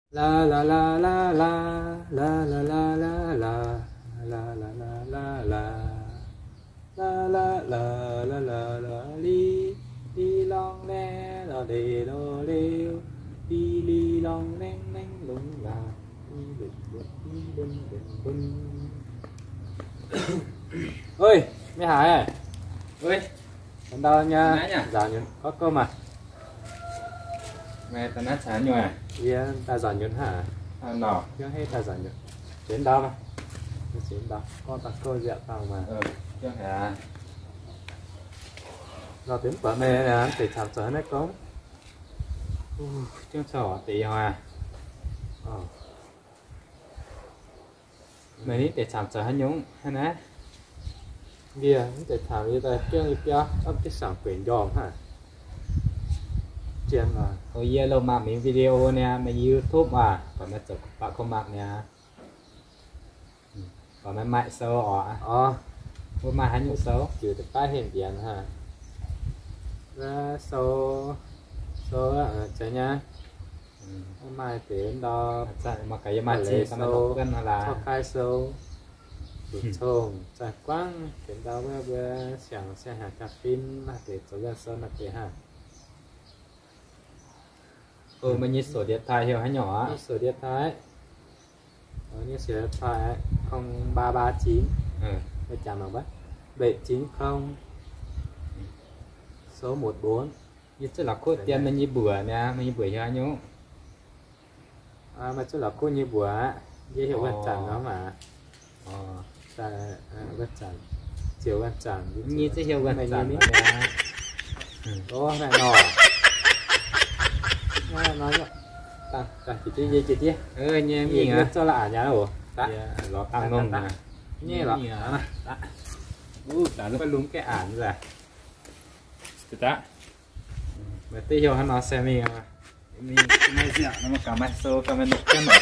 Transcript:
Laa laa laa laa laa, laa laa laa laa laa, laa laa laa laa laa, laa laa laa laa laa laa, li li lorng lae lorh leiz lorh leiz, li li lorng laengv laengv longx laangc, li lunc lunc li lunc lunc lunc. Oi, mienh haaix? Oi, daux ndau nyei, nzaanx nyunc gorngv gouv maah. Meih daaih naaiv caux haaix nyungc aqv? Yie daaih nzaanx nyunc hnangv. Hnangv nor. Yie hnangv daaih nzaanx nyunc. Ziex ndau maah. Ziex ndau gorngv daaih gouv nziaauc dangh maah. Lorh deix mv buatc meih deix camv zoux haaix nyungc gorngv. Jangv caux deix yie hnoi aqv. Meih ninh deix camv zoux haaix nyungc hnangv naaiv? Yie mv deix camv yie daaih jangv yie biauv opv jienv saangc gueic njormh hnangv. Zien maah. O, yie loz-mangc mingh video niaa, meih YouTube aac, buatc meih zoux baac kouv mangc niaa. Buatc meih maaih sou oc. Wuov maaih haaix nyungc sou? Jiuc deix baav henh ndienx hnangv. Sou, sou, zeiz nyei. Maaih deix ndau, maaih gaax yie maaih zingh daaih maaih nor guonv hnangv laaix. Corc kai sou, zuqc cong zaih guangv deix ndau wuov mbuo siang siang hnyangx jaa-fin maaih deix zoux wuov sou naaiv deix hnangv. O, meih nyei sou điện thoại heuc haaix nyungc aqv? Sổ điện thoại, sổ điện thoại không ba ba chín, bảy chín không, số một bốn. Yie zuqv la'kuqv dien meih nyei mbuox niaa, meih nyei mbuox heuc haaix nyungc? Meih zuqv la'kuqv nyei mbuox aqv, yie heuc Wuonh Zanc nor maah. Wuonh Zanc, Ziouc Wuonh Zanc, nyei zuqv heuc Wuonh Zanc nor. Nyei mingh aqv, zorqv la'aanc nyei oc. Lorz dangh nongh nyei lorqc. Lungh gaengh aanc nzengc. Meih duqv heuc hnangv nor se mingh aqv. Mingh ga'mai sou ga'mai nongh jienv oc.